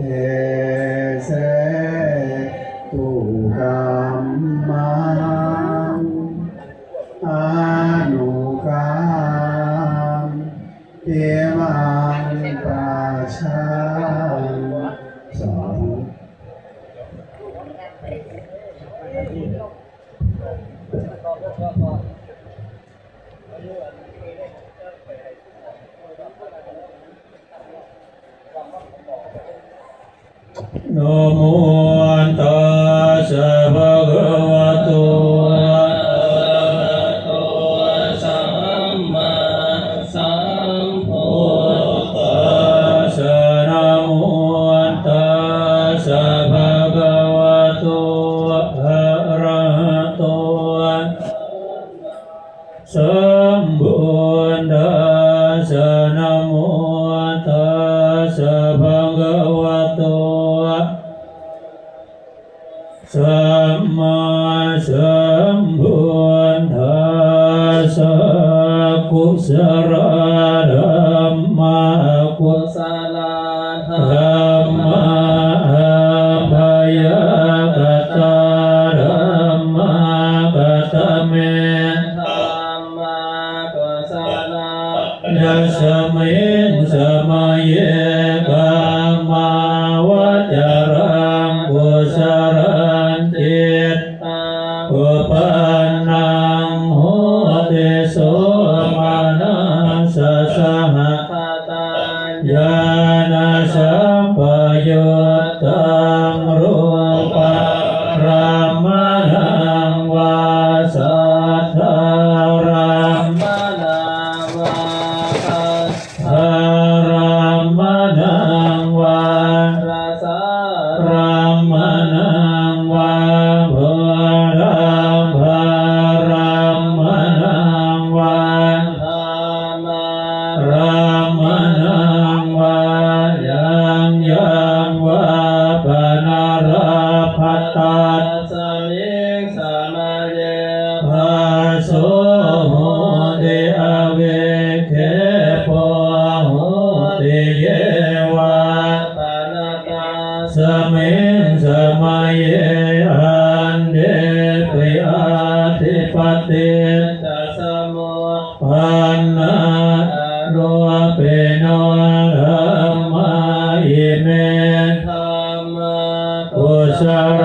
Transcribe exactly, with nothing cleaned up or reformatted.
Desetu dhammaṃ anukampimaṃ pajaṃ. Sādhu. นะโมตัสสะภะคะวะโต อะระหะโต สัมมาสัมพุทธัสสะ นะโมตัสสะภะคะวะโต อะระหะโต สัมพุทธัสสะ นะโมตัสสะภะคะวะโต สัมมาสัมพุทธัสสะ กุสะลาธัมมา กุสะลาธัมมา อัพพยากตาธัมมา คะตะเม ธัมมา กุสะลา ยัสมิงสะมะเย คะมาวะจะรัง กุสะลัง จิต ตัง อุปันนัง โหติ โสมนัสสะ สะหะคะตัญ ญาณสัมปยุตตัง รูปารัมมะณัง วา สัทธารัมมะณัง วา สัทธารัมมะณัง วา รสารัมมะณัง วา โผฏฐัพพารัมมะณัง วา ธัมมารัมมะณัง วา ยัง ยัง วา ปะนะลับผะ ตัสสะมิง สะมะเย ภาโส โหติ อวิกเขปะ โหติ เย วา ปะนะ ตัสสะมิง สะมะเย อันเต ปิ อะทิปะติ จะ สะมุ ปันนา อารูปิโน ธัมมา อิเม ธัมมา กุสะล